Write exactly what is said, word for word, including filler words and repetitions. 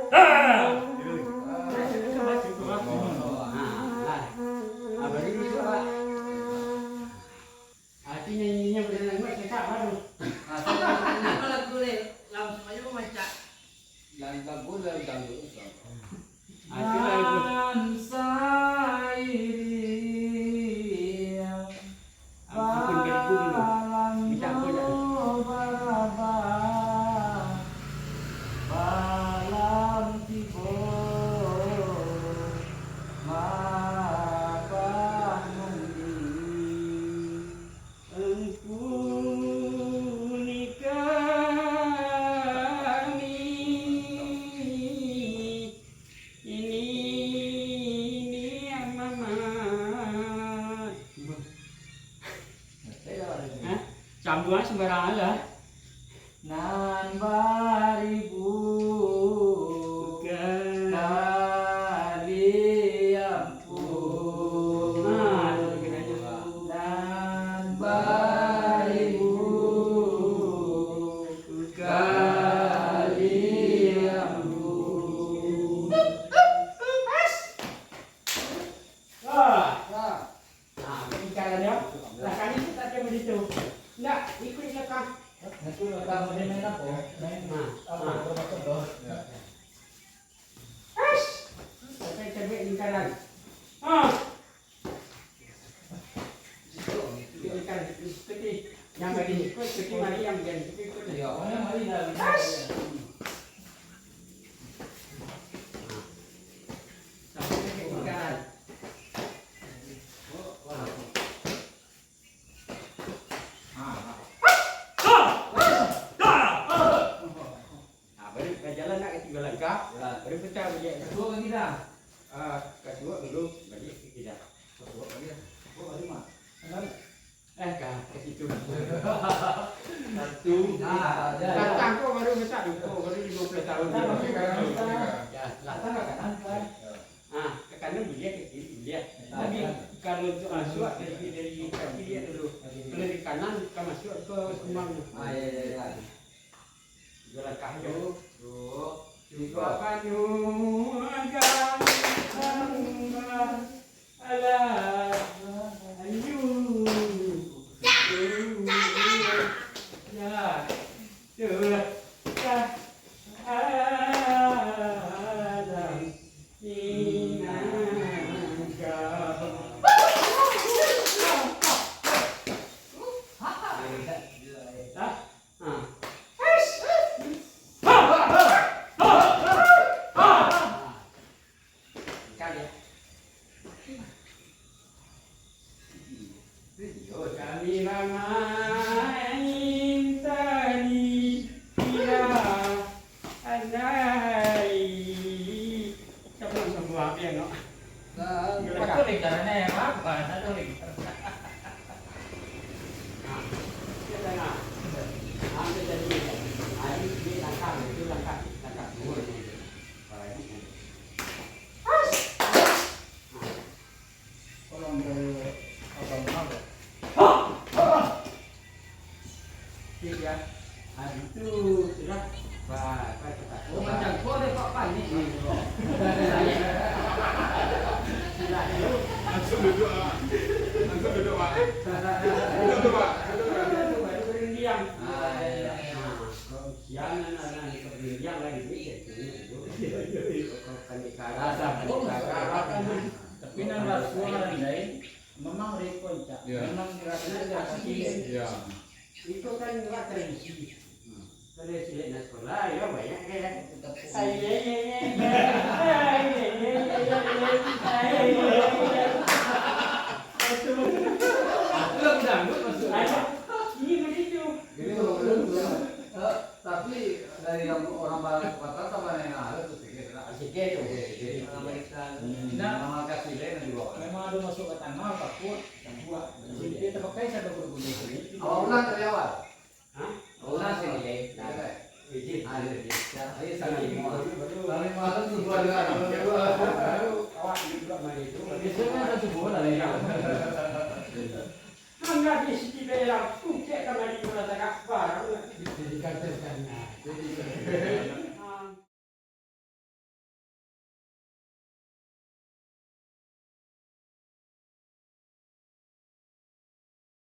Ah! Nah, nah. Ah, baru duduk, Pak. Artinya, ininya boleh nangis, cakap baru. Apa lagu ni? Langsung aja memecah. Lagu, lagu dangdut. Akhirnya itu. Nan sairing. Ampun, ampun, beribu dulu. Minta ampun, dah. Balam tu barabah, balam tibo, mapamundi. Angku ni kami, ini, ini Mamat. Hah? Cambuang sembarangan lah. Nan baribu kali ampun. Nah, itu kira-kira. Nan baribu kali ampun. Wah. Nah, lingkaran yo. Langkahnyo tu tak ado begitu. Ndak, ikuik langkah. Nanti langkah macam main apa? Main apa? Nah, apa? Apa tu? Ya. Sampai cabik lingkaran. Ah. Lingkaran, seperti yang tadi. Ikut, seperti mari yang begini. Ikut, ikut. Ya, orang mari dah. Sampai cabik lingkaran. Nah, baru ka jalan nak ka tigo langkah, baru pacah baliak. Kasuak lagi dah. Ah, kasuak dulu, baliak ka kida. Kasuak lagi. Kasuak lagi, Mak. Eh, ka, ka situ. Satu. Nah, ya, ya. Batang ko baru masak tu, ko baru limo puluah tahun. Nah, baru sekarang. Ya, lah. Batang ka kanan, Pak. Ya. Ah, ka kanan buliah, ka kiri buliah. Tapi kalau untuk masuak dari, dari kaki dia dulu. Kalau dari kanan ka masuak ka sumang. Ah, ya, ya, ya. Dua langkah jo. Duo, duo, tigo. Banyu agak tambah. Alah, ayu. Ya, tu lah. Alam inangka. Hah? Ah. Kami mangintani bila anai. Siapa yang sembuh api, no? Nah, patut lingkaran ni, apa? Patut lingkaran. Nah, kita tengah. Nah, kita tengah. Nah, ini, ini langkah, itu langkah, langkah dua ni. Kalau ini, nah. Kalau dari abang tahu. Cik, ya. Hari tu sudah, ba-, ba-, ba-, Oh, macam kau ada pak panik ni. Langsung duduk, Pak. Langsung duduk, Pak. Duduk, Pak. Duduk, Pak. Duduk, Pak. Duduk, Pak. Ah, iya. Nah, kau siang, anak-anak ni kau bilang lagi duit, ya, duit, duit. Kau panik kalah, panik kalah. Tapi nan raso nan lain, memang repot, Cak. Ya. Memang dirasa. Iya. Itu kan nggak tradisi. Hmm. Kalau silek nak sekolah, ya banyak kan. Tetap. Ai, ai, ai, ai, ai. Ai, ai, ai, ai, ai. Ai, ai, ai, ai. Itu. Itu lagu dangdut maksudnya. Ai, ini begitu. Ini lagu dangdut. Eh, tapi dari yang orang barat ke Batam sama yang ada tu sikit lah. Sikit tu. Sikit. Nah, Malaysia. Hmm. Nah, nama kasih lain di bawah. Memang ada masuk ke tanah, takut. Yang kuat. Jadi dia terpakai satu guru-guru. Awak ulang dari awal. Hah? Ulang sini, ya. Nah. Izin. Ah, ya, ya. Ya, ayo, salam semua. Salam semua. Baru, baru. Salam semua. Baru awak juga mari tu. Biasanya kan subuh lah, ya. Mangga di siti belang, tungkek kamari marasakan.